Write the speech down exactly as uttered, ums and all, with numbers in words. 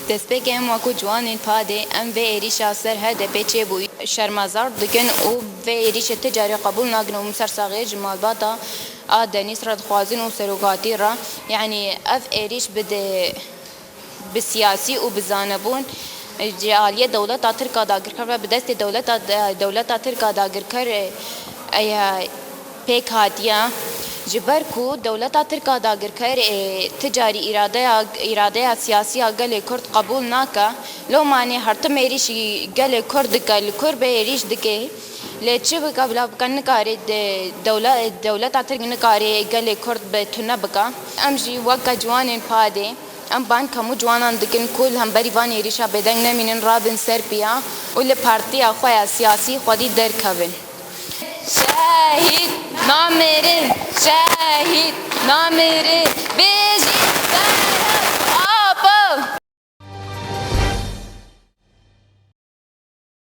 Destpêkê em wekû ciwanên PADê em vê êrîşa ser H D P çêbûyî şermezar dikin û vê êrîşê ti carî qebûl nakin û em sersaxiyê ji malbata a Denîz re dixwazin û serokatî re, yanî ev êrîş bi de-, bi siyasî û bi zanebûn ji aliyê dewleta Tirk a dagirker ve bi destê dewleta, dewleta Tirk a dagirker, e, pêk hatiye. Ji ber ku dewleta Tirk a dagirker, e, ti carî îradeya, îradeya siyasî ya gelê Kurd qebûl nake, lomanê her tim êrîşî gelê Kurd dike, li Kurd be êrîş dike. Lê çi bike bila bike nikare de-, dewle-, dewleta Tirk nikare gelê Kurd bi tune bike. Em jî weke ciwanên PADê, em bang hemû ciwanan dikin ku li hemberî van êrîşa bêdeng nemînin, rabin ser piya û li partiya xwe ya siyasî xwedî derkevin. Şehîd namirin, şehîd namirin, bijî Serhil!